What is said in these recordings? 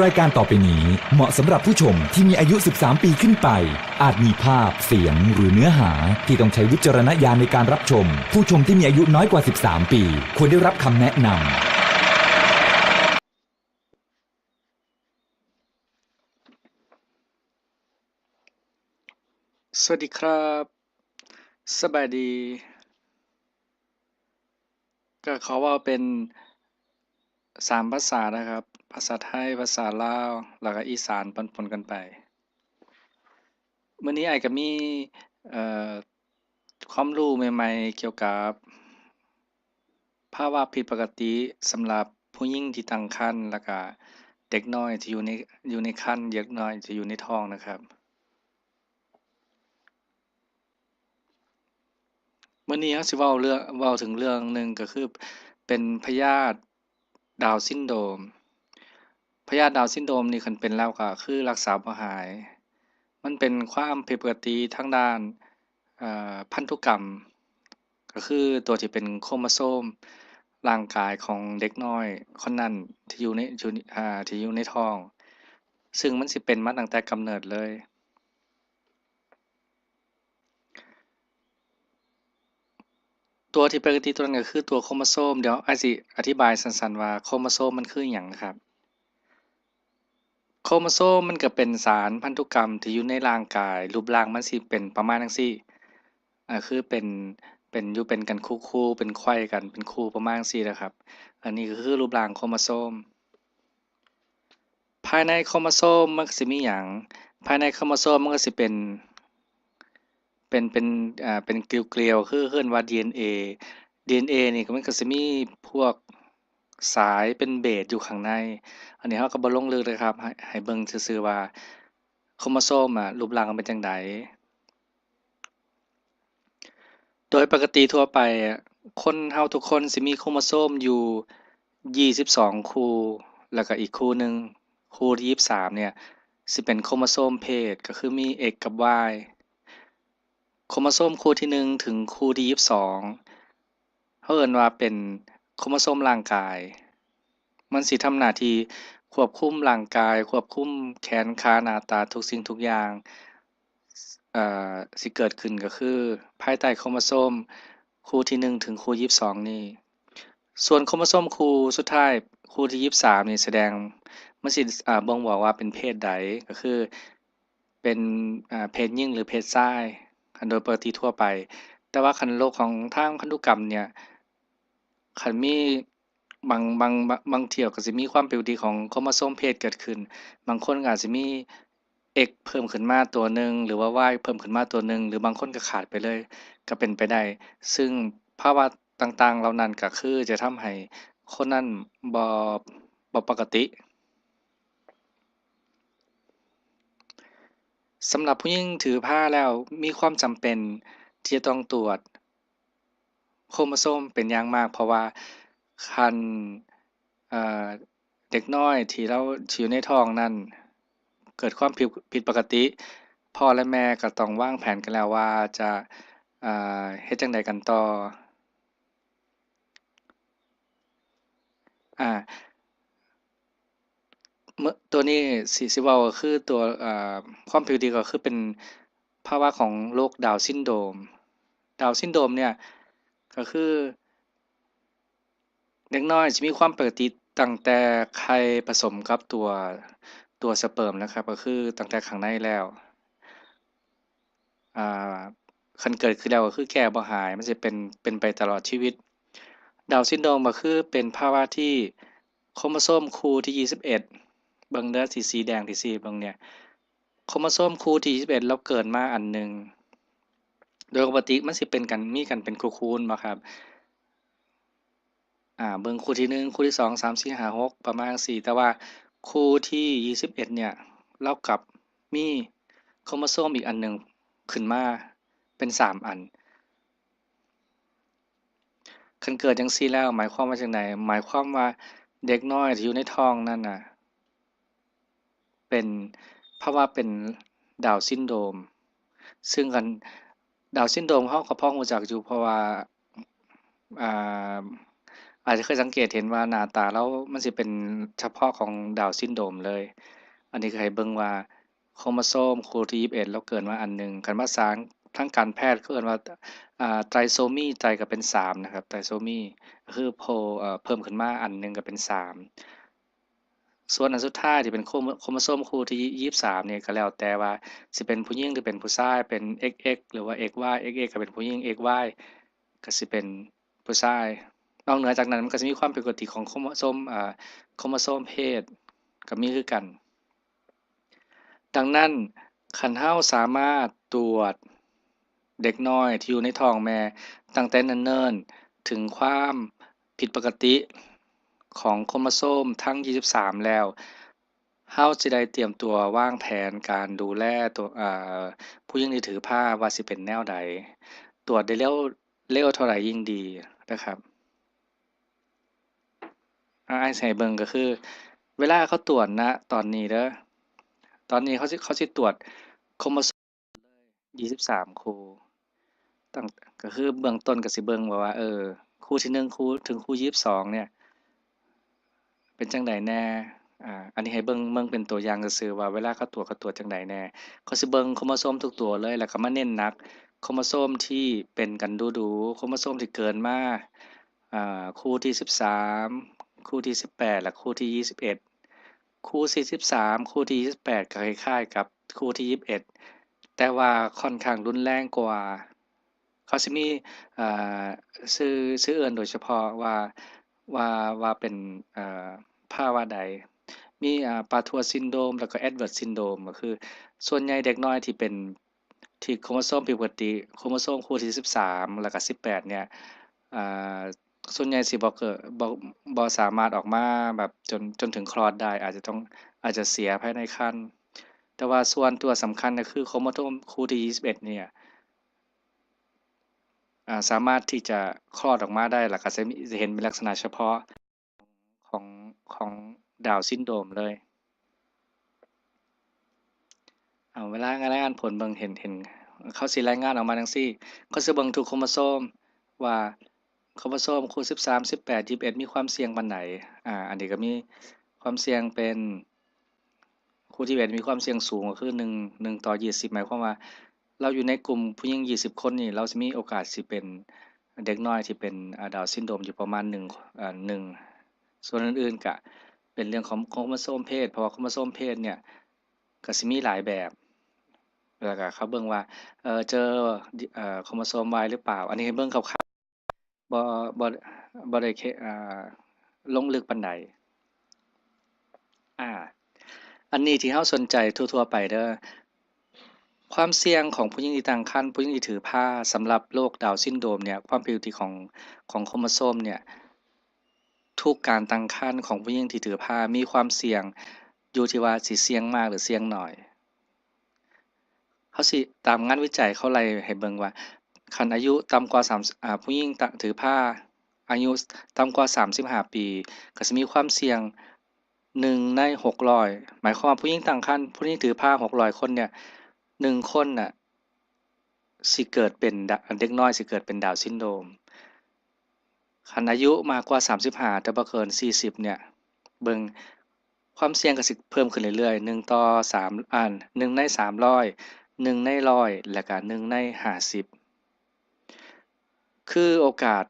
รายการต่อไปนี้เหมาะสำหรับผู้ชมที่มีอายุ สิบสาม ปีขึ้นไป อาจมีภาพ เสียง หรือเนื้อหาที่ต้องใช้วิจารณญาณในการรับชม ผู้ชมที่มีอายุน้อยกว่า สิบสาม ปี ควรได้รับคำแนะนำ สวัสดีครับ สบายดี ก็ขอเว้าเป็นสามภาษานะครับ ภาษาไทย ภาษาลาว แล้วก็อีสานปนๆ กันไป มื้อนี้อ้ายก็มี เอ่อ ความรู้ใหม่ๆ เกี่ยวกับภาวะผิดปกติสำหรับผู้หญิงที่ตั้งครรภ์ แล้วก็เด็กน้อยที่อยู่ใน อยู่ในครรภ์ เด็กน้อยที่อยู่ในท้องนะครับ มื้อนี้เราสิเว้าเรื่อง เว้าถึงเรื่องหนึ่ง ก็คือเป็นพยาธิดาวน์ซินโดรม พยาธิดาวน์ซินโดรมนี่คันเป็นแล้วก็คือรักษาบ่หาย มันเป็นความผิดปกติทางด้าน เอ่อ พันธุกรรม ก็คือตัวที่เป็นโครโมโซมร่างกายของเด็กน้อยคนนั้นที่อยู่ใน อยู่ อ่า ที่อยู่ในท้อง ซึ่งมันสิเป็นมาตั้งแต่กำเนิดเลย ตัวที่ปกติตัวนั้นก็คือตัวโครโมโซม เดี๋ยวอ้ายสิอธิบายสั้นๆ ว่าโครโมโซมมันคืออิหยังนะครับ โครโมโซมมันก็เป็นสารพันธุกรรมที่อยู่ในร่างกาย รูปร่างมันสิเป็นประมาณจั่งซี้ อ่า คือเป็น เป็นอยู่เป็นกันคู่ๆ เป็นไขว้กันเป็นคู่ประมาณจั่งซี้นะครับ อันนี้ก็คือรูปร่างโครโมโซม ภายในโครโมโซมมันก็สิมีหยัง ภายในโครโมโซมมันก็สิเป็น เป็น เป็น อ่า เป็นเกลียวๆ คือเอิ้นว่าดีเอ็นเอ ดีเอ็นเอนี่ก็มันก็สิมีพวกสายเป็นเบสอยู่ข้างใน อันนี้เราก็บ่ลงลึกเลยครับ ให้ ให้เบิ่งซื่อๆ ว่าโครโมโซมอะรูปร่างมันเป็นจั่งใด โดยปกติทั่วไปอะ คนเฮาทุกคนสิมีโครโมโซมอยู่ยี่สิบสองคู่ แล้วก็อีกคู่หนึ่ง คู่ที่ยี่สิบสามเนี่ย สิเป็นโครโมโซมเพศ ก็คือมี X กับ Y โครโมโซมคู่ที่หนึ่งถึงคู่ที่ยี่สิบสอง เฮาเอิ้นว่าเป็นโครโมโซมร่างกาย มันสิทำหน้าที่ควบคุมร่างกาย ควบคุมแขนขาหน้าตาทุกสิ่งทุกอย่าง เอ่อ สิเกิดขึ้นก็คือภายใต้โครโมโซมคู่ที่หนึ่งถึงคู่ยี่สิบสองนี้ ส่วนโครโมโซมคู่สุดท้าย คู่ที่ยี่สิบสามนี่แสดง มันสิ อ่า บ่งบอกว่าเป็นเพศใด ก็คือเป็น อ่า เพศหญิงหรือเพศชาย คันโดยปกติทั่วไป แต่ว่าคันโลกของทางพันธุกรรมเนี่ย คันมี บาง บาง บาง บางเทื่อก็สิมีความผิดปกติของโครโมโซมเพศเกิดขึ้น บางคนก็อาจสิมี X เพิ่มขึ้นมาตัวหนึ่ง หรือว่า Y เพิ่มขึ้นมาตัวหนึ่ง หรือบางคนก็ขาดไปเลย ก็เป็นไปได้ ซึ่งภาวะต่างๆ เหล่านั้นก็คือจะทำให้คนนั้นบ่ บ่ปกติ สำหรับผู้หญิงถือพาแล้วมีความจำเป็นที่จะต้องตรวจ โครโมโซมเป็นอย่างมาก เพราะว่าคัน เอ่อ เด็กน้อยที่ลาว ที่อยู่ในท้องนั้นเกิดความผิด ผิดปกติ พ่อและแม่ก็ต้องวางแผนกันแล้วว่าจะ เอ่อ เฮ็ดจั่งใดกันต่อ อ่า เมื่อ ตัวนี้สิ สิเว้าก็คือตัว อ่า ความผิดปกติก็คือเป็นภาวะของโรคดาวน์ซินโดรม ดาวน์ซินโดรมเนี่ยก็คือเด็กน้อยสิมีความปกติตั้งแต่ไข่ผสมกับตัว ตัวสเปิร์มนะครับ ก็คือตั้งแต่ข้างในแล้ว อ่า คันเกิดขึ้นแล้วก็คือแก้บ่หาย มันสิเป็น เป็นไปตลอดชีวิต ดาวน์ซินโดรมก็คือเป็นภาวะที่โครโมโซมคู่ที่ยี่สิบเอ็ด เบิ่งเด้อ สี สีแดงที่สีเบิ่งเนี่ย โครโมโซมคู่ที่ยี่สิบเอ็ดลาวเกิดมาอันหนึ่ง โดยปกติมันสิเป็นกัน มีกันเป็นคู่ๆ แม่นบ่ครับ อ่า เบิ่งคู่ที่หนึ่ง คู่ที่สอง สาม สี่ ห้า หก ประมาณจั่งซี้ แต่ว่าคู่ที่ยี่สิบเอ็ดเนี่ย ลาวกลับมีโครโมโซมอีกอันหนึ่งขึ้นมาเป็นสามอัน คันเกิดจั่งซี้แล้วหมายความว่าจั่งใด หมายความว่าเด็กน้อยที่อยู่ในท้องนั้นน่ะ เป็น ภาวะเป็นดาวน์ซินโดรม ซึ่งคัน ดาวน์ซินโดรมเฮาก็พอรู้จักอยู่ เพราะว่า อ่า ອາດຈະເຄີຍສັງເກດເຫັນວ່າໜ້າຕາລາວມັນຊິເປັນສະເພາະຂອງດາວຊິນໂດຣມເລີຍ. ອັນນີ້ກໍໃຫ້ເບິ່ງວ່າໂຄໂມໂຊມຄູ່ທີຊາວເອັດລາວເກີນມາອັນໜຶ່ງ. ຄັນພາສາທາງການແພດເຂົາເອີ້ນວ່າ ອາ ໄຕໂຊມີ, ໄຕກໍເປັນສາມນະຄັບ, ໄຕໂຊມີກໍຄືໂພ ເອີ ເພີ່ມຂຶ້ນມາອັນໜຶ່ງກໍເປັນສາມ. ສ່ວນອັນສຸດທ້າຍທີ່ເປັນໂຄໂມ ໂຄໂມໂຊມຄູ່ທີຊາວສາມນີ້ ກໍແລ້ວແຕ່ວ່າຊິເປັນຜູ້ຍິງ ຫຼື ເປັນຜູ້ຊາຍ, ເປັນເອັກເອັກ ຫຼືວ່າເອັກວາຍ, ເອັກເອັກກໍເປັນຜູ້ຍິງ, ເອັກວາຍກໍຊິເປັນຜູ້ຊາຍ. ນອກເໜືອຈາກນັ້ນ ມັນກໍຊິມີຄວາມຜິດປົກກະຕິຂອງໂຄໂມໂຊມ ອາ ໂຄໂມໂຊມເພດກໍມີຄືກັນ. ດັ່ງນັ້ນ ຄັນເຮົາສາມາດຕວດເດັກນ້ອຍທີ່ຢູ່ໃນທ້ອງແມ່ຕັ້ງແຕ່ເນີນໆ ເຖິງຄວາມຜິດປົກກະຕິຂອງໂຄໂມໂຊມທັງຊາວສາມແລ້ວ, ເຮົາຈະໄດ້ຕຽມຕົວວາງແຜນການດູແລຕົວ ເອີ ຜູ້ຍິງທີ່ຖືພາວ່າຊິເປັນແນວໃດ, ຕວດໄດ້ເລັວ ເລັວເທົ່າໃດຍິ່ງດີນະຄັບ. ອາ ອ້າຍຊິໃຫ້ເບິ່ງກໍຄື ເວລາເຂົາຕວດນະຕອນນີ້ເດີ ຕອນນີ້ເຂົາຊິ ເຂົາຊິຕວດໂຄໂມໂຊມຊາວສາມຄູ່ ຕັ້ງ ກໍຄືເບື້ອງຕົ້ນກໍຊິເບິ່ງວ່າ ວ່າ ເອີ ຄູ່ທີໜຶ່ງ ຄູ່ ເຖິງຄູ່ທີຊາວສອງເນ່ຍ ເປັນຈັ່ງໃດແດ່? ອາ ອັນນີ້ໃຫ້ເບິ່ງ ເບິ່ງເປັນຕົວຢ່າງຊື່ໆ ວ່າເວລາເຂົາຕວດ ເຂົາຕວດຈັ່ງໃດແດ່. ເຂົາຊິເບິ່ງໂຄໂມໂຊມທຸກຕົວເລີຍ ແລ້ວກໍມາເນັ້ນໜັກໂຄໂມໂຊມທີ່ເປັນກັນດູໆ ໂຄໂມໂຊມທີ່ເກີນມາ ອາ ຄູ່ທີຊາວສາມ ຄູ່ທີຊາວແປດ ແລະ ຄູ່ທີຊາວເອັດ. ຄູ່ທີຊາວສາມ ຄູ່ທີຊາວແປດ ກໍຄ້າຍໆກັບຄູ່ທີຊາວເອັດ ແຕ່ວ່າຂ້ອນຂ້າງຮຸນແຮງກວ່າ. ເຂົາຊິມີ ເອີ ຊື່ ຊື່ເອີ້ນໂດຍສະເພາະວ່າ ວ່າ ວ່າເປັນ ເອີ ພາວະໃດ ມີ ອາ ປາທົວຊິນໂດຣມ ແລ້ວກໍແອັດເວີດຊິນໂດຣມ ກໍຄືສ່ວນໃຫຍ່ເດັກນ້ອຍທີ່ເປັນ ທີ່ໂຄໂມໂຊມຜິດປົກກະຕິ ໂຄໂມໂຊມຄູ່ທີຊາວສາມ ແລ້ວກໍຊາວແປດເນ່ຍ ອາ ສ່ວນໃຫຍ່ຊິບໍ່ເກີດ ບໍ່ ບໍ່ສາມາດອອກມາແບບຈົນ ຈົນເຖິງຄລອດໄດ້ ອາດຈະຕ້ອງ ອາດຈະເສຍພາຍໃນຄັນ. ແຕ່ວ່າສ່ວນຕົວສຳຄັນກໍຄືໂຄໂມໂຊມຄູ່ທີຊາວເອັດເນ່ຍ ອາ ສາມາດທີ່ຈະຄລອດອອກມາໄດ້ ແລ້ວກໍຈະມີ ຈະເຫັນເປັນລັກສະນະສະເພາະຂອງ ຂອງດາວຊິນໂດຣມເລີຍ. ເອົາ ເວລາລາຍງານຜົນເບິ່ງ ເຫັນ ເຫັນ ເຂົາຊິລາຍງານອອກມາຈັ່ງຊີ້ ເຂົາຊິເບິ່ງທຸກໂຄໂມໂຊມວ່າ ໂຄໂມໂຊມຄູ່ຊາວສາມ ຊາວແປດ ຊາວຊາວເອັດ ມີຄວາມສ່ຽງປານໃດ. ອາ ອັນນີ້ກໍມີຄວາມສ່ຽງເປັນ ຄູ່ຊາວຊາວເອັດ ມີຄວາມສ່ຽງສູງ ກໍຄືໜຶ່ງ ໜຶ່ງຕໍ່ຊາວສິບ ໝາຍຄວາມວ່າ ລາວຢູ່ໃນກຸ່ມຜູ້ຍິງຊາວສິບຄົນນີ້ ລາວຊິມີໂອກາດຊິເປັນເດັກນ້ອຍທີ່ເປັນ ອາ ດາວຊິນໂດຣມຢູ່ປະມານໜຶ່ງ ອາ ໜຶ່ງ. ສ່ວນອື່ນໆກະເປັນເລື່ອງຂອງໂຄໂມໂຊມເພດ ເພາະວ່າໂຄໂມໂຊມເພດເນ່ຍກະຊິມີຫຼາຍແບບ ແລ້ວກະເຂົາເບິ່ງວ່າ ເອີ ເຈີ ເອີ ໂຄໂມໂຊມວາຍຫຼືເປົ່າ. ອັນນີ້ໃຫ້ເບິ່ງຄ່າວໆ ບໍ່ ບໍ່ ບໍ່ໄດ້ ເອີ ລົງເລິກປານໃດ. ອາ ອັນນີ້ທີ່ເຮົາສົນໃຈທົ່ວໆໄປເດີ ຄວາມສ່ຽງຂອງຜູ້ຍິງທີ່ຕັ້ງຄັນ ຜູ້ຍິງທີ່ຖືພາ ສຳລັບໂລກດາວຊິນໂດຣມເນ່ຍ ຄວາມຜິດປົກກະຕິຂອງ ຂອງໂຄໂມໂຊມເນ່ຍ ທຸກການຕັ້ງຄັນຂອງຜູ້ຍິງທີ່ຖືພາມີຄວາມສ່ຽງ ຢູ່ທີ່ວ່າຊິສ່ຽງມາກ ຫຼື ສ່ຽງໜ້ອຍ. ເຮົາຊິຕາມງານວິໄຈເຂົາໄລ່ໃຫ້ເບິ່ງວ່າ ຄັນອາຍຸຕ່ຳກວ່າສາມ ອາ ຜູ້ຍິງຕະ ຖືພາ ອາຍຸຕ່ຳກວ່າສາມສິບຫ້າປີ ກໍຊິມີຄວາມສ່ຽງໜຶ່ງໃນຫົກຮ້ອຍ ໝາຍຄວາມວ່າຜູ້ຍິງຕັ້ງຄັນ ຜູ້ຍິງຖືພາຫົກຮ້ອຍຄົນເນ່ຍ ໜຶ່ງຄົນນະຊິເກີດເປັນ ດ- ເດັກນ້ອຍຊິເກີດເປັນດາວຊິນໂດຣມ. ຄັນອາຍຸມາກກວ່າສາມສິບຫ້າ ແຕ່ບໍ່ເກີນສີ່ສິບເນ່ຍ ເບິ່ງ ຄວາມສ່ຽງກໍຊິເພີ່ມຂຶ້ນເລື້ອຍໆ ໜຶ່ງຕໍ່ສາມ ອາ ໜຶ່ງໃນສາມຮ້ອຍ ໜຶ່ງໃນຮ້ອຍ ແລ້ວກະໜຶ່ງໃນຫ້າສິບ. ຄືໂອກາດ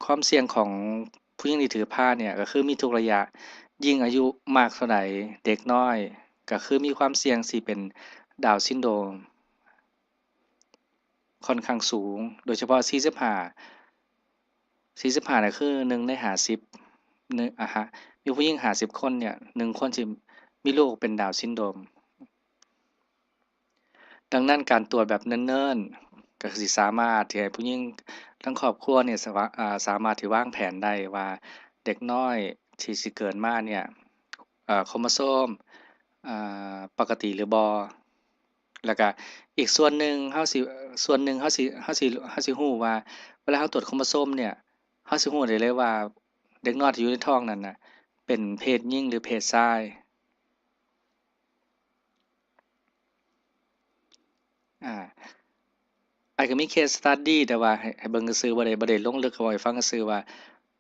ຄວາມສ່ຽງຂອງຜູ້ຍິງທີ່ຖືພາເນ່ຍ ກໍຄືມີທຸກໄລຍະ, ຍິ່ງອາຍຸມາກເທົ່າໃດ ເດັກນ້ອຍກໍຄືມີຄວາມສ່ຽງຊິເປັນດາວຊິນໂດຣມ ຂ້ອນຂ້າງສູງ ໂດຍສະເພາະສີ່ສິບຫ້າ ສີ່ສິບຫ້ານະຄືໜຶ່ງໃນຫ້າສິບ ໜຶ່ງ ອາຮະ ມີຜູ້ຍິງຫ້າສິບຄົນເນ່ຍ ໜຶ່ງຄົນຊິມີລູກເປັນດາວຊິນໂດຣມ. ດັ່ງນັ້ນ ການຕວດແບບເນີນໆ ກໍຄືຊິສາມາດທີ່ໃຫ້ຜູ້ຍິງທັງຄອບຄົວເນ່ຍ ສາມາດ ອາ ສາມາດທີ່ວາງແຜນໄດ້ວ່າເດັກນ້ອຍທີ່ຊິເກີດມາເນ່ຍ ເອີ ໂຄໂມໂຊມ ອາ ປົກກະຕິຫຼືບໍ່. ແລ້ວກະອີກສ່ວນໜຶ່ງເຮົາຊິ ສ່ວນໜຶ່ງເຮົາຊິ ເຮົາຊິ ເຮົາຊິຮູ້ວ່າ ເວລາເຮົາຕວດໂຄໂມໂຊມເນ່ຍ ເຮົາຊິຮູ້ໄດ້ເລີຍວ່າເດັກນ້ອຍທີ່ຢູ່ໃນທ້ອງນັ້ນນະ ເປັນເພດຍິງ ຫຼື ເພດຊາຍ. ອາ ອ້າຍກໍມີເຄສສະຕັດດີ້ ແຕ່ວ່າໃຫ້ ໃຫ້ເບິ່ງຊື່ໆ ບໍ່ໄດ້ ບໍ່ໄດ້ລົງເລິກ ເວົ້າໃຫ້ຟັງຊື່ໆວ່າ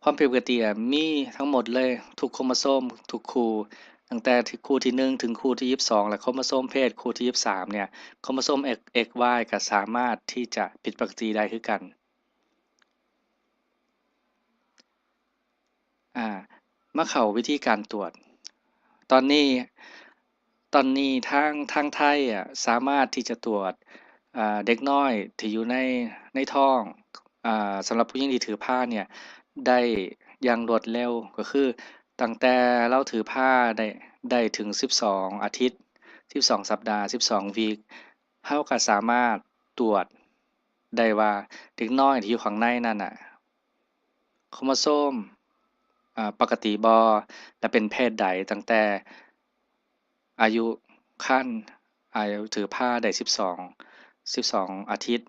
ຄວາມຜິດປົກກະຕິອະ ມີທັງໝົດເລີຍ ທຸກໂຄໂມໂຊມ ທຸກຄູ່ ຕັ້ງແຕ່ທີ່ຄູ່ທີໜຶ່ງເຖິງຄູ່ທີຊາວສອງ ແລະ ໂຄໂມໂຊມເພດຄູ່ທີຊາວສາມເນີ້ຍ ໂຄໂມໂຊມ X Y ກໍສາມາດທີ່ຈະຜິດປົກກະຕິໄດ້ຄືກັນ. ອາ ມາເຂົ້າວິທີການຕວດ ຕອນນີ້ ຕອນນີ້ທາງ ທາງໄທອະ ສາມາດທີ່ຈະຕວດ ອາ ເດັກນ້ອຍທີ່ຢູ່ໃນ ໃນທ້ອງ ອາ ສຳລັບຜູ້ຍິງທີ່ຖືພາເນີ້ຍ ໄດ້ຢ່າງລວດເລັວ ກໍຄືຕັ້ງແຕ່ລາວຖືພາໄດ້ ໄດ້ເຖິງສິບສອງອາທິດ ສິບສອງສັບດາ ສິບສອງວີກ ເຮົາກໍສາມາດຕວດໄດ້ວ່າເດັກນ້ອຍທີ່ຢູ່ຂ້າງໃນນັ້ນນະ ໂຄໂມໂຊມ ອາ ປົກກະຕິບໍ່ ແລະ ເປັນເພດໃດ ຕັ້ງແຕ່ອາຍຸຄັນ ອາຍຸຖືພາໄດ້ສິບສອງ ສິບສອງອາທິດ.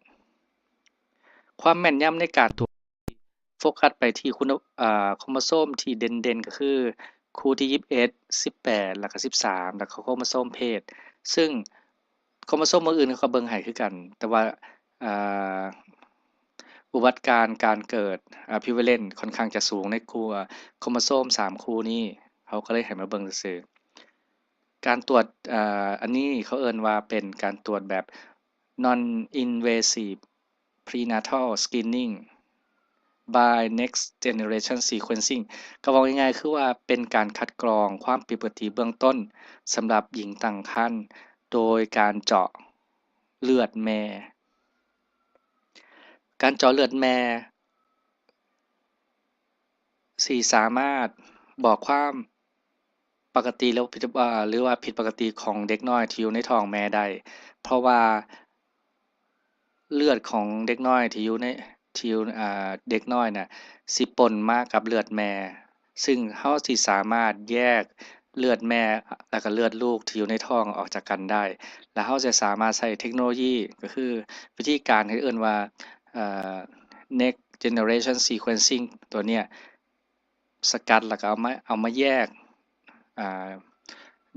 ຄວາມແມ່ນຍຳໃນການຕວດໂຟກັສໄປທີ່ຄຸນ ອາ ໂຄໂມໂຊມທີ່ເດັ່ນໆ ກໍຄືຄູ່ທີຊາວເອັດ ສິບແປດ ແລ້ວກໍສິບສາມ ແລ້ວກໍໂຄໂມໂຊມເພດ ຊຶ່ງ ໂຄໂມໂຊມອື່ນໆ ເຂົາກໍເບິ່ງໃຫ້ຄືກັນ ແຕ່ວ່າ ເອີ ອຸບັດການການເກີດ ເອີ prevalence ຂ້ອນຂ້າງຈະສູງໃນຄູ່ ເອີ ໂຄໂມໂຊມສາມຄູ່ນີ້ ເຮົາກໍເລີຍໃຫ້ມາເບິ່ງຊື່ໆ. ການຕວດ ເອີ ອັນນີ້ເຂົາເອີ້ນວ່າເປັນການຕວດແບບ non-invasive prenatal screening by next generation sequencing ກໍເວົ້າງ່າຍໆ ຄືວ່າເປັນການຄັດກອງຄວາມຜິດປົກກະຕິເບື້ອງຕົ້ນສຳລັບຍິງຕັ້ງຄັນ ໂດຍການເຈາະເລືອດແມ່. ການເຈາະເລືອດແມ່ ຊິສາມາດບອກຄວາມ ປົກກະຕິ ຫຼື ຫຼືວ່າຜິດປົກກະຕິຂອງເດັກນ້ອຍທີ່ຢູ່ໃນທ້ອງແມ່ໄດ້ ເພາະວ່າເລືອດຂອງເດັກນ້ອຍທີ່ຢູ່ໃນ ທີ່ຢູ່ ອາ ເດັກນ້ອຍນະ ຊິປົນມາກັບເລືອດແມ່ ຊຶ່ງເຮົາຊິສາມາດແຍກເລືອດແມ່ ແລ້ວກໍເລືອດລູກທີ່ຢູ່ໃນທ້ອງອອກຈາກກັນໄດ້ ແລ້ວເຮົາຈະສາມາດໃຊ້ເທັກໂນໂລຢີ ກໍຄືວິທີການທີ່ເອີ້ນວ່າ ເອີ next generation sequencing ຕົວເນີ້ຍ ສະກັດ ແລ້ວກໍເອົາມາ ເອົາມາແຍກ ອາ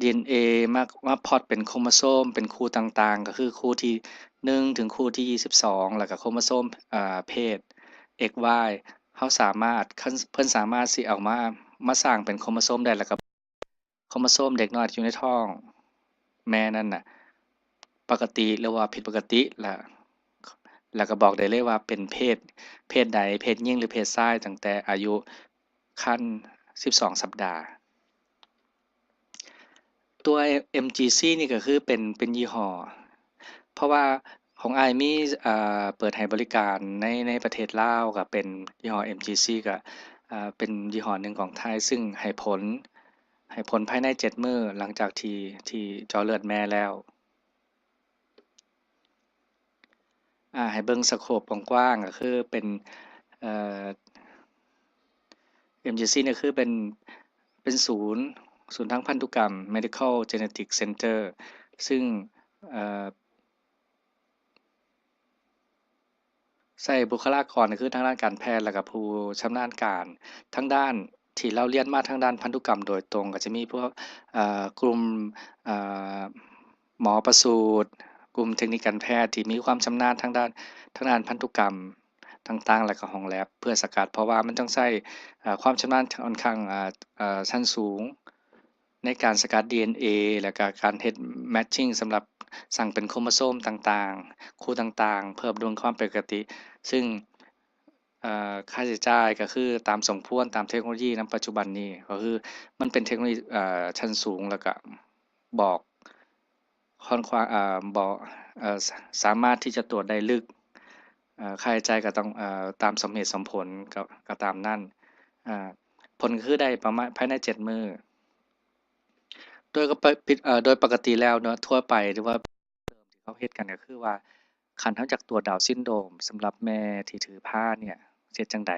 ດີເອັນເອ ມາ ມາພອດເປັນໂຄໂມໂຊມ ເປັນຄູ່ຕ່າງໆ ກໍຄືຄູ່ທີໜຶ່ງເຖິງຄູ່ທີຊາວສອງ ແລ້ວກໍໂຄໂມໂຊມ ອາ ເພດ X Y ເຮົາສາມາດ ເພິ່ນ ເພິ່ນສາມາດຊິເອົາມາ ມາສ້າງເປັນໂຄໂມໂຊມໄດ້ ແລ້ວກໍ ໂຄໂມໂຊມເດັກນ້ອຍທີ່ຢູ່ໃນທ້ອງແມ່ນັ້ນນະ ປົກກະຕິ ຫຼືວ່າຜິດປົກກະຕິ ແລະ ແລ້ວກໍບອກໄດ້ເລີຍວ່າເປັນເພດ ເພດໃດ ເພດຍິງ ຫຼື ເພດຊາຍ ຕັ້ງແຕ່ອາຍຸຄັນສິບສອງສັບດາ. ຕົວ ເອັມຈີຊີ ນີ້ກໍຄືເປັນ ເປັນຍີ່ຫໍ້ ເພາະວ່າຂອງອ້າຍມີ ເອີ ເປີດໃຫ້ບໍລິການໃນ ໃນປະເທດລາວ ກໍເປັນຍີ່ຫໍ້ ເອັມຈີຊີ ກໍ ເອີ ເປັນຍີ່ຫໍ້ໜຶ່ງຂອງໄທ ຊຶ່ງໃຫ້ຜົນ ໃຫ້ຜົນພາຍໃນເຈັດມື້ຫຼັງຈາກທີ່ ທີ່ເຈາະເລືອດແມ່ແລ້ວ. ອາ ໃຫ້ເບິ່ງສະໂຄບກວ້າງໆ ກໍຄືເປັນ ເອີ ເອັມຈີຊີ ນີ້ຄືເປັນ ເປັນສູນ ສູນທາງພັນທຸກຳ Medical Genetic Center ຊຶ່ງ ເອີ ໃຊ້ບຸກຄະລາກອນ ກໍຄືທາງດ້ານການແພດ ແລ້ວກໍຜູ້ຊຳນານການທາງດ້ານ ທີ່ລາວຮຽນມາທາງດ້ານພັນທຸກຳໂດຍຕົງ ກໍຈະມີພວກ ເອີ ກຸ່ມ ເອີ ໝໍປະສູດ ກຸ່ມເທັກນິກການແພດທີ່ມີຄວາມຊຳນານທາງດ້ານ ທາງດ້ານພັນທຸກຳຕ່າງໆ ແລ້ວກໍຫ້ອງແລັບເພື່ອສະກັດ ເພາະວ່າມັນຕ້ອງໃຊ້ ເອີ ຄວາມຊຳນານຂ້ອນຂ້າງ ເອີ ເອີ ຊັ້ນສູງ ໃນການສະກັດ ດີເອັນເອ ແລ້ວກະການເຮັດ matching ສຳລັບສ້າງເປັນໂຄໂມໂຊມຕ່າງໆ ຄູ່ຕ່າງໆ ເພື່ອດຸງຄວາມເປັນປົກກະຕິ ຊຶ່ງ ເອີ ຄ່າໃຊ້ຈ່າຍກໍຄືຕາມສົມຄວນ ຕາມເທັກໂນໂລຢີນຳປັດຈຸບັນນີ້ ກໍຄືມັນເປັນເທັກໂນໂລຢີ ເອີ ຊັ້ນສູງ ແລ້ວກະບອກ ຂ້ອນຂ້າງ ເອີ ບໍ່ ເອີ ສາ ສາມາດທີ່ຈະກວດໄດ້ເລິກ ເອີ ຄ່າໃຊ້ຈ່າຍກໍຕ້ອງ ເອີ ຕາມສົມເຫດສົມຜົນ ກໍ ກໍຕາມນັ້ນ ເອີ ຜົນກໍຄືໄດ້ປະມານພາຍໃນເຈັດມື້ ໂດຍກໍປະ ເອີ ໂດຍປົກກະຕິແລ້ວເນາະ ທົ່ວໄປ ຫຼືວ່າເດີມທີ່ເຂົາເຮັດກັນກໍຄືວ່າ ຄັນເຮົາຢາກກວດດາວຊິນໂດຣມສຳລັບແມ່ທີ່ຖືພາເນ່ຍ ເຮັດຈັ່ງໃດ?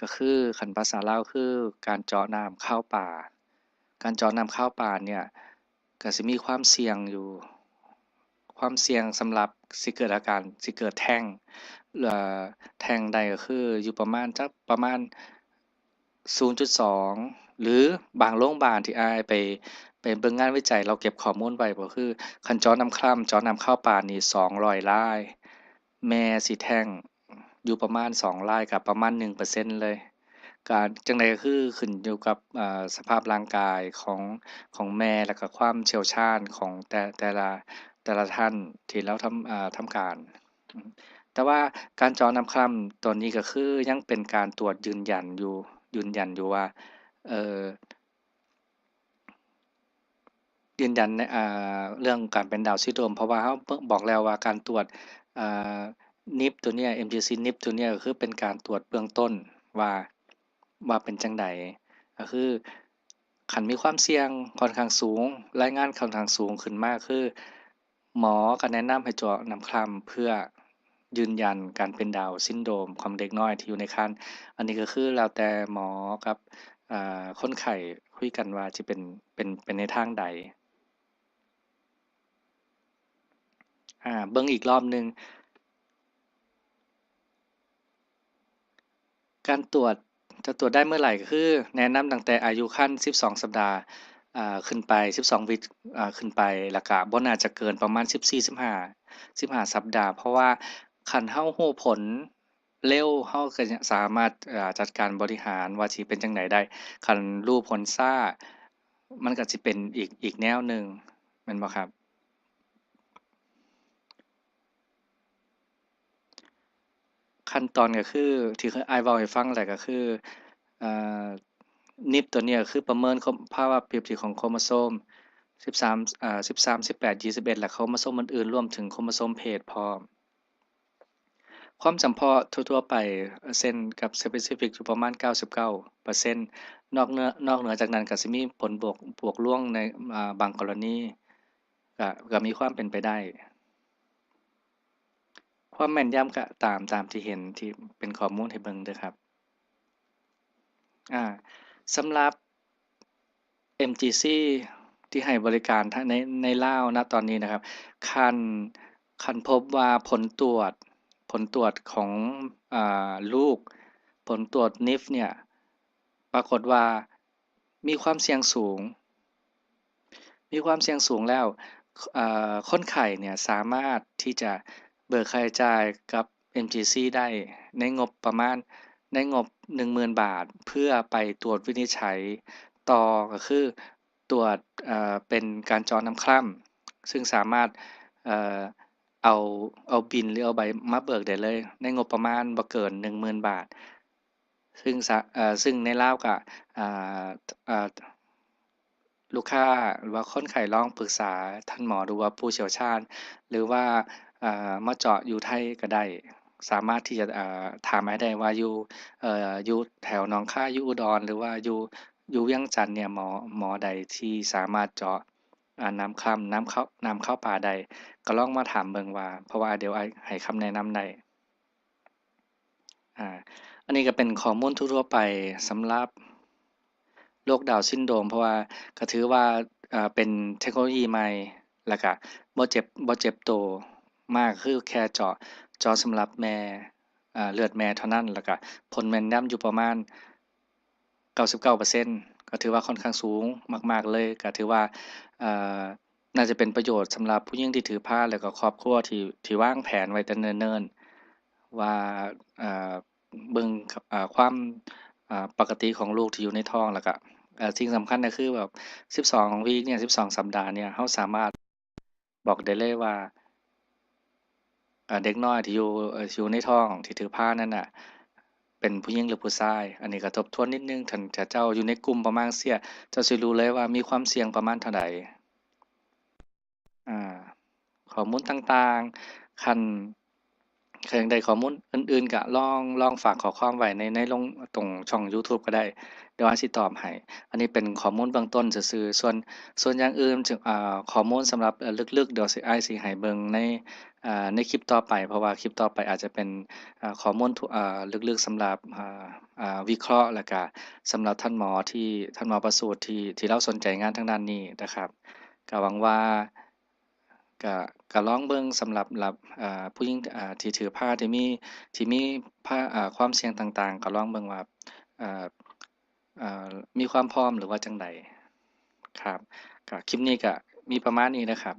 ກໍຄືຄັນພາສາລາວຄືການເຈາະນ້ຳຄາວປາ ການເຈາະນ້ຳຄາວປາເນ່ຍ ກໍຊິມີຄວາມສ່ຽງຢູ່ ຄວາມສ່ຽງສຳລັບຊິເກີດອາການ ຊິເກີດແທ້ງ ເອີ ແທ້ງໄດ້ກໍຄືຢູ່ປະມານ ຈັກປະມານສູນຈຸດສອງ ຫຼືບາງໂຮງບານທີ່ອ້າຍໄປ ໄປເບິ່ງງານວິໄຈ ລາວເກັບຂໍ້ມູນໄວ້ ກໍຄືຄັນເຈາະນ້ຳຄາວ ເຈາະນ້ຳຄາວປານີ້ສອງຮ້ອຍລາຍ ແມ່ຊິແທ້ງຢູ່ປະມານສອງລາຍ ກໍປະມານໜຶ່ງເປີເຊັນເລີຍ ການ ຈັ່ງໃດກໍຄືຂຶ້ນຢູ່ກັບ ເອີ່ ສະພາບຮ່າງກາຍຂອງ ຂອງແມ່ ແລ້ວກໍຄວາມຊ່ຽວຊານຂອງແຕ່ ແຕ່ລະ ແຕ່ລະທ່ານທີ່ລາວທຳ ເອີ່ ທຳການ. ແຕ່ວ່າການເຈາະນ້ຳຄລ່ຳຕົວນີ້ກໍຄືຍັງເປັນການຕວດຢືນຢັນຢູ່ ຢືນຢັນຢູ່ວ່າ ເອີ່ ຢືນຢັນໃນ ອ່າ ເລື່ອງການເປັນດາວຊິນໂດຣມ ເພາະວ່າເຮົາບອກແລ້ວວ່າການຕວດ ອ່າ ນິບ ຕົວເນີ້ຍ ເອັມຈີຊີ ນິບ ຕົວເນີ້ຍ ກໍຄືເປັນການຕວດເບື້ອງຕົ້ນວ່າ ວ່າເປັນຈັ່ງໃດ. ກໍຄືຄັນມີຄວາມສ່ຽງຂ້ອນຂ້າງສູງ ລາຍງານຂ້ອນຂ້າງສູງຂຶ້ນມາ ຄື ໝໍກໍແນະນຳໃຫ້ເຈາະນ້ຳຄລ່ຳເພື່ອຢືນຢັນການເປັນດາວຊິນໂດຣມຂອງເດັກນ້ອຍທີ່ຢູ່ໃນຄັນ. ອັນນີ້ກໍຄືແລ້ວແຕ່ໝໍກັບ ເອີ່ ຄົນໄຂ້ຄຸຍກັນວ່າຊິເປັນ ເປັນ ເປັນໃນທາງໃດ. ອາ ເບິ່ງອີກລອບໜຶ່ງ. ການຕວດ ຈະຕວດໄດ້ເມື່ອໃດ ກໍຄືແນະນຳຕັ້ງແຕ່ອາຍຸຄັນສິບສອງສັບດາ ເອີ່ ຂຶ້ນໄປ ສິບສອງວິກ ເອີ່ ຂຶ້ນໄປ ແລ້ວກະບໍ່ໜ້າຈະເກີນປະມານສິບສີ່ ສິບຫ້າ ສິບຫ້າສັບດາ ເພາະວ່າຄັນເຮົາຮູ້ຜົນເລັວ ເຮົາກໍສາມາດ ເອີ່ ຈັດການບໍລິຫານວ່າຊິເປັນຈັ່ງໃດໄດ້. ຄັນຮູ້ຜົນຊ້າ ມັນກໍຊິເປັນອີກ ອີກແນວໜຶ່ງ ແມ່ນບໍ່ຄັບ? ຂັ້ນຕອນກໍຄື ທີ່ອ້າຍເວົ້າໃຫ້ຟັງແຫຼະ ກໍຄື ເອີ່ ນິບຕົວນີ້ກໍຄືປະເມີນຄວາມ ພາວະປຽບທຽບຂອງໂຄໂມໂຊມສິບສາມ ເອີ່ ສິບສາມ ສິບແປດ ຊາວເອັດ ແລະ ໂຄໂມໂຊມອື່ນໆ ລວມເຖິງໂຄໂມໂຊມເພດພ້ອມ. ຄວາມຈຳເພາະທົ່ວໆໄປ ເຊັ່ນກັບສະເປຊິຟິກ ຢູ່ປະມານເກົ້າສິບເກົ້າເປີເຊັນ ນອກເໜືອ ນອກເໜືອຈາກນັ້ນກໍຊິມີຜົນບວກ ບວກລວງໃນ ອາ ບາງກໍລະນີ ກະ ກະມີຄວາມເປັນໄປໄດ້. ຄວາມແມ່ນຢຳກະຕາມ ຕາມທີ່ເຫັນ ທີ່ເປັນຂໍ້ມູນໃຫ້ເບິ່ງເດີຄັບ. ອາ ສຳລັບເອັມຈີຊີ ທີ່ໃຫ້ບໍລິການ ທະ ໃນ ໃນລາວນະຕອນນີ້ນະຄັບ ຄັນ ຄັນພົບວ່າຜົນຕວດ ຜົນຕວດຂອງ ອາ ລູກ ຜົນຕວດນິບເນີ້ຍ ປາກົດວ່າ ມີຄວາມສ່ຽງສູງ ມີຄວາມສ່ຽງສູງແລ້ວ ເອີ່ ຄົນໄຂ້ເນີ້ຍສາມາດທີ່ຈະເບີກຄ່າໃຊ້ຈ່າຍກັບເອັມຈີຊີໄດ້ ໃນງົບປະມານ ໃນງົບໜຶ່ງໝື່ນບາດ ເພື່ອໄປຕວດວິນິດໄຈຕໍ່ ກໍຄືຕວດ ເອີ່ ເປັນການເຈາະນ້ຳຄລ່ຳ ຊຶ່ງສາມາດ ເອີ່ ເອົາ ເອົາບິນ ຫຼື ເອົາໃບມາເບີກໄດ້ເລີຍ ໃນງົບປະມານບໍ່ເກີນໜຶ່ງໝື່ນບາດ. ຊຶ່ງສະ ເອີ່ ຊຶ່ງໃນລາວກະ ອາ ອາ ລູກຄ້າ ຫຼືວ່າຄົນໄຂ້ລອງປຶກສາທ່ານໝໍ ຫຼືວ່າຜູ້ຊ່ຽວຊານ ຫຼືວ່າ ອາ ມາເຈາະຢູ່ໄທກໍໄດ້ ສາມາດທີ່ຈະ ອາ ຖາມອ້າຍໄດ້ວ່າຢູ່ ເອີ່ ຢູ່ແຖວໜອງຄາຍ ຢູ່ອຸດອນ ຫຼືວ່າຢູ່ ຢູ່ວຽງຈັນເນີ້ຍ ໝໍ ໝໍໃດທີ່ສາມາດເຈາະ ອາ ນ້ຳຄລ່ຳ ນ້ຳເຂົ້າ ນ້ຳເຂົ້າປາໄດ້ ກໍລອງມາຖາມເບິ່ງວ່າ ເພາະວ່າດຽວອ້າຍໃຫ້ຄຳແນະນຳໄດ້. ອາ ອັນນີ້ກໍເປັນຂໍ້ມູນທົ່ວໆໄປສຳລັບໂລກດາວຊິນໂດຣມ ເພາະວ່າກໍຖືວ່າ ອາ ເປັນເທັກໂນໂລຢີໃໝ່ ແລ້ວກະບໍ່ເຈັບ ບໍ່ເຈັບໂຕມາກ ຄືແຄ່ເຈາະ ເຈາະສຳລັບແມ່ ອາ ເລືອດແມ່ເທົ່ານັ້ນ ແລ້ວກະຜົນແມ່ນຍຳຢູ່ປະມານເກົ້າສິບເກົ້າເປີເຊັນ ກໍຖືວ່າຂ້ອນຂ້າງສູງມາກໆເລີຍ ກໍຖືວ່າ ເອີ່ ໜ້າຈະເປັນປະໂຫຍດສຳລັບຜູ້ຍິງທີ່ຖືພາ ແລ້ວກໍຄອບຄົວທີ່ ທີ່ວາງແຜນໄວ້ແຕ່ເນີນໆ ວ່າ ເອີ່ ເບິ່ງ ເອີ່ ຄວາມ ເອີ່ ປົກກະຕິຂອງລູກທີ່ຢູ່ໃນທ້ອງ ແລ້ວກະ ເອີ່ ສິ່ງສຳຄັນກໍຄືແບບສິບສອງວີກເນີ້ຍ ສິບສອງສັບດາເນີ້ຍ ເຮົາສາມາດ ບອກໄດ້ເລີຍວ່າ ເດັກນ້ອຍທີ່ຢູ່ ເອີ ຢູ່ໃນທ້ອງທີ່ຖືພານັ້ນນະ ເປັນຜູ້ຍິງ ຫຼື ຜູ້ຊາຍ. ອັນນີ້ກະທົບທວນນິດໜຶ່ງ, ຖ້າເຈົ້າຢູ່ໃນກຸ່ມປະມານເຊຍ ເຈົ້າຊິຮູ້ເລີຍວ່າມີຄວາມສ່ຽງປະມານເທົ່າໃດ. ອາ ຂໍ້ມູນຕ່າງໆ ຄັນ ຄັນຢາກໄດ້ຂໍ້ມູນອື່ນໆ ກະລອງ ລອງຝາກຂໍ້ຄວາມໄວ້ໃນ ໃນລົງ ຕົງຊ່ອງຢູທູບກໍໄດ້ ດຽວອ້າຍຊິຕອບໃຫ້. ອັນນີ້ເປັນຂໍ້ມູນເບື້ອງຕົ້ນຊື່ໆ. ສ່ວນ ສ່ວນຢ່າງອື່ນ ອາ ຂໍ້ມູນສຳລັບ ເອີ ເລິກໆ ດຽວຊິ ອ້າຍຊິໃຫ້ເບິ່ງໃນ ອາ ໃນຄລິບຕໍ່ໄປ ເພາະວ່າຄລິບຕໍ່ໄປອາດຈະເປັນ ອາ ຂໍ້ມູນ ອາ ເລິກໆ ສຳລັບ ອາ ອາ ວິເຄາະ ແລ້ວກະສຳລັບທ່ານໝໍທີ່ ທ່ານໝໍປະສູດທີ່ ທີ່ລາວສົນໃຈງານທາງດ້ານນີ້ນະຄັບ. ກະຫວັງວ່າ ກະ ກະລອງເບິ່ງສຳລັບ ລັບ ເອີ ຜູ້ຍິງ ເອີ ທີ່ຖືພາ ທີ່ມີ ທີ່ມີພາ ເອີ ຄວາມສ່ຽງຕ່າງໆ ກະລອງເບິ່ງວ່າ ເອີ ເອີ ມີຄວາມພ້ອມ ຫຼືວ່າຈັ່ງໃດຄັບ. ກະຄລິບນີ້ກະມີປະມານນີ້ນະຄັບ.